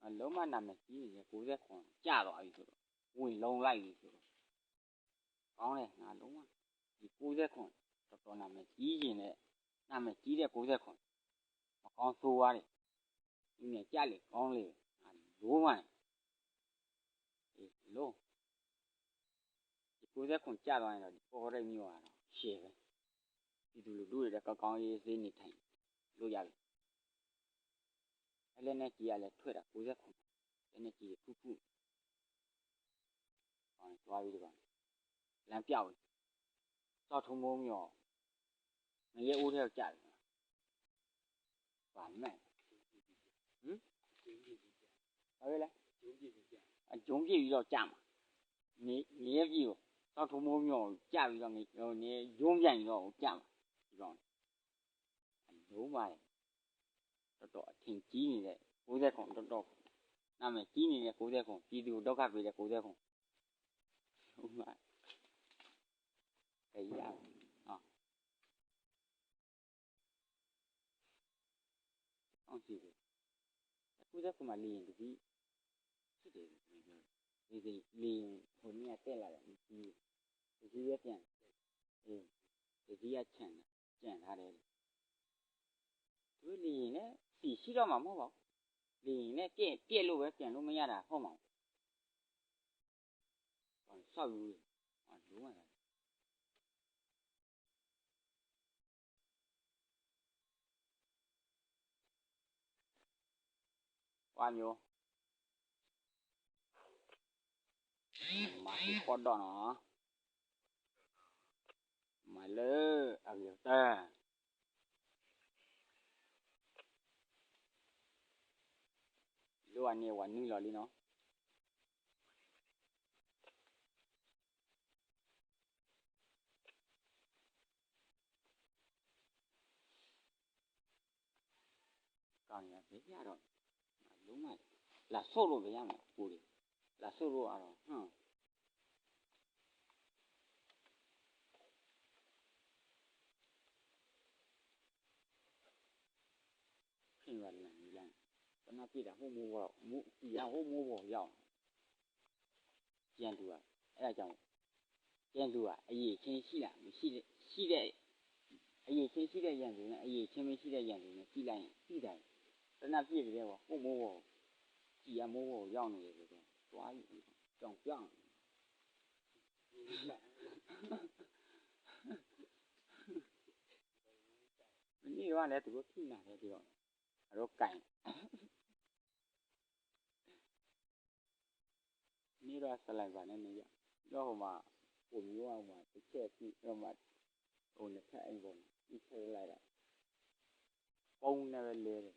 အလိၣ်မး နမဲာ်ကံန့ၣ် ကိးသဲၣ်ခိၣ် ကၢ်လီၤအံၤသိးဒီး ဝ့ၢ်လီၤလၢအံၤသိးဒီး ကီန့ၣ် နလိၣ်မး ယကိးသဲၣ်ခိၣ် တီတီနမဲာ်ကံယံၤန့ၣ် နမဲာ်ကံဒီးကိးသဲၣ်ခိၣ် မကီသိဝါန့ၣ် မ့ၢ်ကၢ်လံ ကီလံ နလိၣ်မးန့ၣ် အလိၣ် ယကိးသဲၣ်ခိၣ်ကၢ်လီၤန့ၣ်ဒီး ယကိးကရၢၢ်မံဝဲဒီး ရှဲဝဲ ယတူၢ်လိာ်ဒိၣ်ဒီး ကီကီအ့သ့န့ၣ်ထံၣ် လိၣ်ယၤလံ အလဲၣ်နဲက့ၤအလဲၤထွဲဒီးကိးသဲၣ်ခိၣ် လဲၣ်နဲက့ၤဖုၣ်ဖုၣ် တွၤဝံၤတဘၣ် လမ်းပျောက်ဝံၤ စီၤထိမိမံအီၤ နယဲအိၣ်ထဲကၢ်လံ ပှၤမဲာ် အဝဲလဲၣ် အ ရုံးပြည့်ပြီတော့ ကြာမှာ နေရပ်ပြည်ကို စောင့်ထိုးမိုးမျှော်ကို ကြာပြီတော့ နေ ရုံးပြန်ပြီတော့ ကြာမှာ ဒီတော့ အလိုပါလေ တော်တော်အထင်ကြီးနေတဲ့ ကိုယ်သက်ခွန် တော်တော်နာမည်ကြီးနေတဲ့ ကိုယ်သက်ခွန် ပြည်သူကိုဒုက္ခပေးတဲ့ ကိုယ်သက်ခွန် ဥပမာ ကရနော် စောင့်ကြည့်တယ် ကိုယ်သက်ခွန်မှာ လေယာဉ်တစ်စီး ဖြစ်တယ်လို့ပြောတယ် လေယာဉ်ဟိုနေ့ကတက်လာတယ် နှစ်စီး တစ်စီးပဲပြန် တစ်စီးကကျန်တယ် ကျန်ထားတယ် သူလေယာဉ်နဲ့ ဆီရှိတော့မှာမဟုတ်ပါဘူး လေယာဉ်နဲ့ ပျက် ပျက်လို့ပဲ ပြန်လို့မရတာဟုတ်မှာပေါ့ ဆောက်ယူတယ် အလိုပါ ပှၤမျိုး မၤဟူဃီဒီးနီၤ မၤလၢအဂ့ၤတၢ် ဒိၣ်အန့ၣ်ဝဲနုာ်လီၤလံနီၤ ကောင်းရဘယတော့ လုံးဝ လာဆိုးလို့ဗျာမပူတယ် လာဆိုးလို့အတော့ ဟမ် ဖြစ်ပါလမ်းကြီးလမ်း တနပ်ပြည့်တာဟိုမိုးဝါမိုးကြည်ရဟိုမိုးဝါရောက် ရန်သူကအဲဒါကြောင့်ရန်သူကအရည်အချင်းရှိလားမရှိရှိတဲ့အရည်အချင်းရှိတဲ့ရန်သူနဲ့အရည်အချင်းမရှိတဲ့ရန်သူနဲ့ကြည့်လိုက်ရင်သိတာပဲတနပ်ပြည့်ကလေးကဟိုမိုးဝါကြည်ရမိုးဝါရောက်နေတယ်ဆိုတော့သွားပြီကြောင်ပြောင်း မနေ့ကလည်းသူတို့ထိနာတယ်ဒီတော့အတို့ကင် မ့ၢ်ဒီး sniper န့ၣ်န့ၣ်ယဒီးဟိုမှာ ကိုမျိုးအောင်မှာတစ်ချက်ကြည့်တော့မှဟိုနှစ်ထပ်အိမ်ပေါ်မှာကြည့်ထည့်လိုက်တာပုံနဲ့ပဲလဲတယ်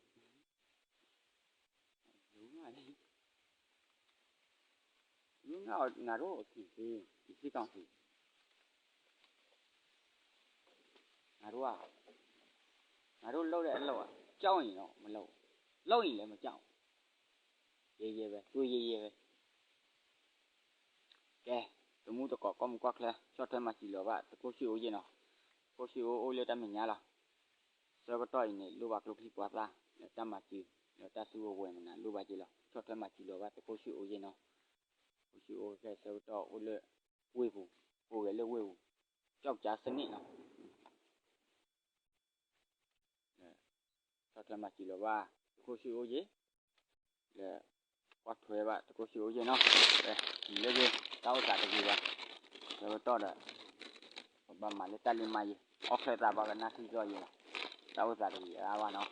ဘူးမလေးဘူးငါငါတို့အထင်သေးဒီစစ်ကောင်စီ ငါတို့ကငါတို့လုပ်တဲ့အလုပ်ကကြောက်ရင်တော့မလုပ်ဘူးလုပ်ရင်လည်းမကြောက်ဘူးရဲရဲပဲတွေးရဲရဲပဲကဲတမူတကိးကီၢ်မူကီၢ်ချၢဆီၣ်ထွဲမၤစၢၤလီၤဘၣ်သကိးဆံးအိၣ်ယဲၢ်နီၤသကိးဆံးအိၣ်အိၣ်လၢတၢ်မဲာ်ညါလီၤဆၢကတီၢ်အံၤန့ၣ်လိၣ်ဘၣ်ကျိချံပှၤသၣ်လၢတၢ်မၤစၢၤလၢတၢ်သူအဝဲမနုၤလိၣ်ဘၣ်က့လီၤဆီၣ်ထွဲမၤစၢၤလီၤဘၣ်သကိးဆံးအိၣ်ယဲၢ်နီၤ သကိးဆံးအိၣ်ခဲဆၢကတီၢ်အိၣ်လၢဝ့ၢ်ပူၤ အိၣ်ဂဲၤလၢဝ့ၢ်ပူၤ ကျောက်ကျားစနစ်နီၤ ဆီၣ်ထွဲမၤစၢၤလီၤဘၣ်သကိးဆံးအိၣ်ယဲၢ် လၢကွၢ်ထွဲဘၣ်သကိးဆံးအိၣ်ယဲၢ်နီၤ လၢက့ၤတၢ်အိၣ်သးတဂ့ၤဘၣ် ဆၢကတီၢ်ဒီး ပဘၣ်မၤလၢတၢ်လၢမၤယဲၢ် အီၣ်ချၢသးဘၣ်ကနၣ်ထံကီၢ်ယဲၢ်လီၤ တၢ်အိၣ်သးတဂ့ၤအါဘၣ်နီၤ